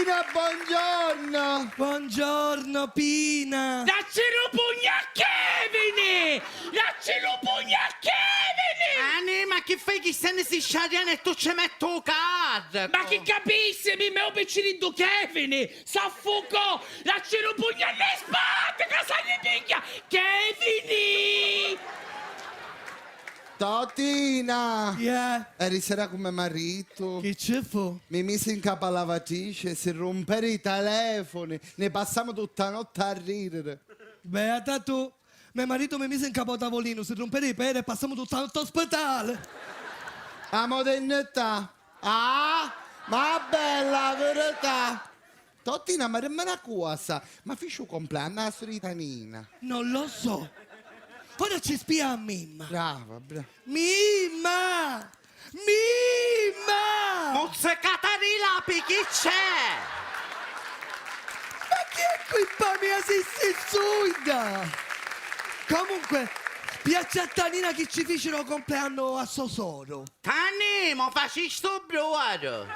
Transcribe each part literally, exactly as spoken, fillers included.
Pina, buongiorno! Buongiorno, Pina! Dacci lu pugnu a Kevin! Dacci lu pugnu a Kevin! Ani, ma chi fai chi se ni si sciariani e tu ci metti u carricu? Ma chi capissi, mi, me u picciriddu Kevin s'affucò! Dacci lu pugnu a nni spatti ca s'ha di pigghia! Kevin! Totina! Yeah. Eri sera cu me maritu. Chi ci fu? Mi misi 'n capu a lavatrici, si rumperi i telefoni, ni passamu tutta notti a ririri. Beata tu! Me maritu mi misi 'n capu a u tavolinu, si rumperi i peri e passamu tutta notti o spitali. A modernità! Ah! Ma bella verità! Totina, ma dimmi na cosa, ma fici u compleannu a surita Nina? Non lo so. Ora ci spia a Mimma. Brava, brava. Mimma! Mimma! Muzzicata di lapi, chi c'è? Ma chi è qui pa mia si si suida? Comunque, spiacciati a Nina chi ci ficiru u compleannu a so soru. Tanni, mo facisti u bruaru!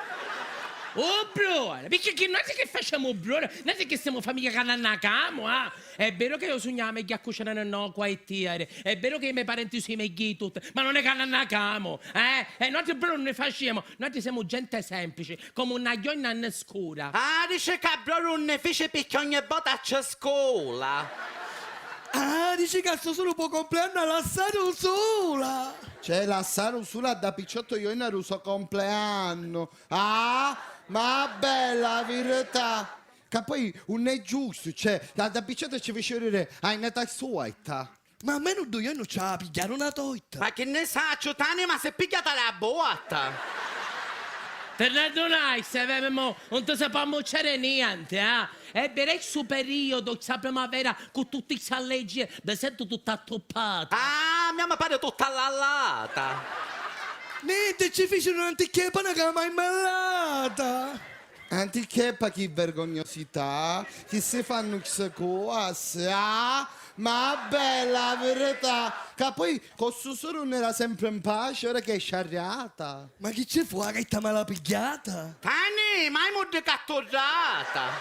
U bruaru? Picchì chi noi chi facemu u bruaru? Noi chi semu famiglia ca n'annacamu, ah! È vero che io sugnu a megghiu a cucina nno quaittieri, è vero che i me parenti su i megghiu di tutti, ma non è ca n'annacamu, eh? E noi bruaru non ne facemu, noi semu gente semplice, come una ghiogna in scura. Ah, dici ca bruaru non ne fici picchì ogni vota ci scola. Ah, dici ca so soru po compleannu a lassaru sula. Cioè, lassaru sula da picciotto io in so compleanno. Ah, ma bella verità. Ca poi non è giusto, cioè, da, da picciotto ci fece vedere a nata suetta. Ma almenu due giorni ci ha pigliato una toita. Ma che ne saccio, Tani, ma se pigliata la botta. Te ne adunai, se vemo, non ti si può ammucciare niente, eh? E per stu periodo, sta primavera, con tutti i salleggi, mi sento tutta attuppata. Ah, mia mi pare tutta allallata. Niente, ci fece un'antichepana che la mai malata. Anticheppa, chi vergognosità, chi si fanno sti cose, ah? Ma bella verità, ca poi co stu soru non era sempre in pace, ora che è sciarriata. Ma chi ci fu, a gatta malapigghiata? Tani, mai muddi catturrata!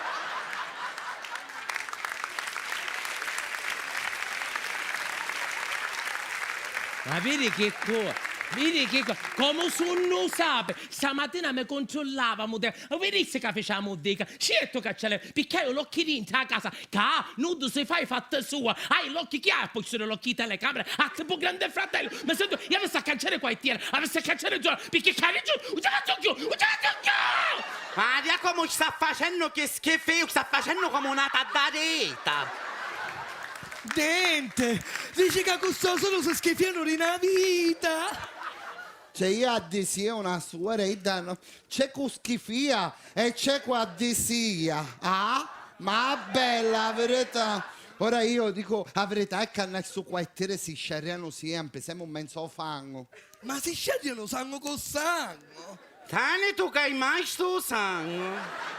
Ma vidi chi cu-, vidi chi cu-, comu sunnu sapi? Stamatina mi cuntrullavanu, ma virissi ca ficiamu dica, certu ca c'è, picchì haiu l'occhi dintra a casa, ca nuddu si fa i fatti sua, hai l'occhi chi hai, poi ci sono l'occhi di telecamera, ah, tipo grande fratello, mi sento, io avissi a canciari quartiere, avissi a canciari giorno, picchì c'hai ragione, non ci faccio più, non ci faccio più! Ma via comu sta facennu chi schifì, sta facennu comu una taddarita! Dente, dici ca cu sto solo si schifianu di na vita! C'è io a disia una suora, idda no, c'è cu schifia e c'è cu a disia, ah? Ma bella verità! Ora io dico, la verità è che a nessu quartiere si sciarriano sempre, siamo in mezzo al fango. Ma si sciarriano sangue con sangue? Tani, tu c'hai mai stu sangue?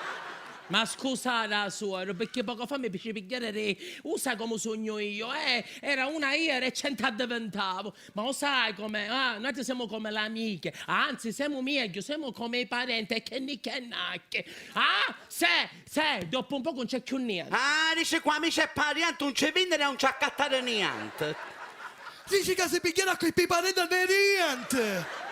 Ma scusate, a suora, perché poco fa mi fece pigliare re, u sai come sogno io, eh? Era una iera e cento addiventavo. Ma u sai com'è, ah? Noi siamo come le amiche, anzi, siamo meglio, siamo come i parenti e che nicchi e nacchi. Ah? Se, se, dopo un poco non c'è più niente. Ah, dici qua amici e parenti, non ci vindere e non ci accattare niente. Dici che si pigliano a quei piparelli niente.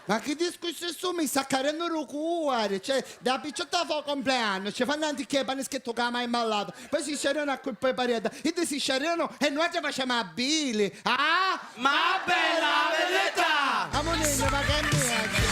Ma chi discursu è stu? Mi sta carennu lu cuore, cioè, da picciotta fa u compleanno, ci fanno anticheppa, pani schettu ca mai mallata, poi si sciarriano a colpo di parietta, iddi si sciarriano e noi ci facciamo a bili, ah? Ma bella verità! Amunennu, ma che mia!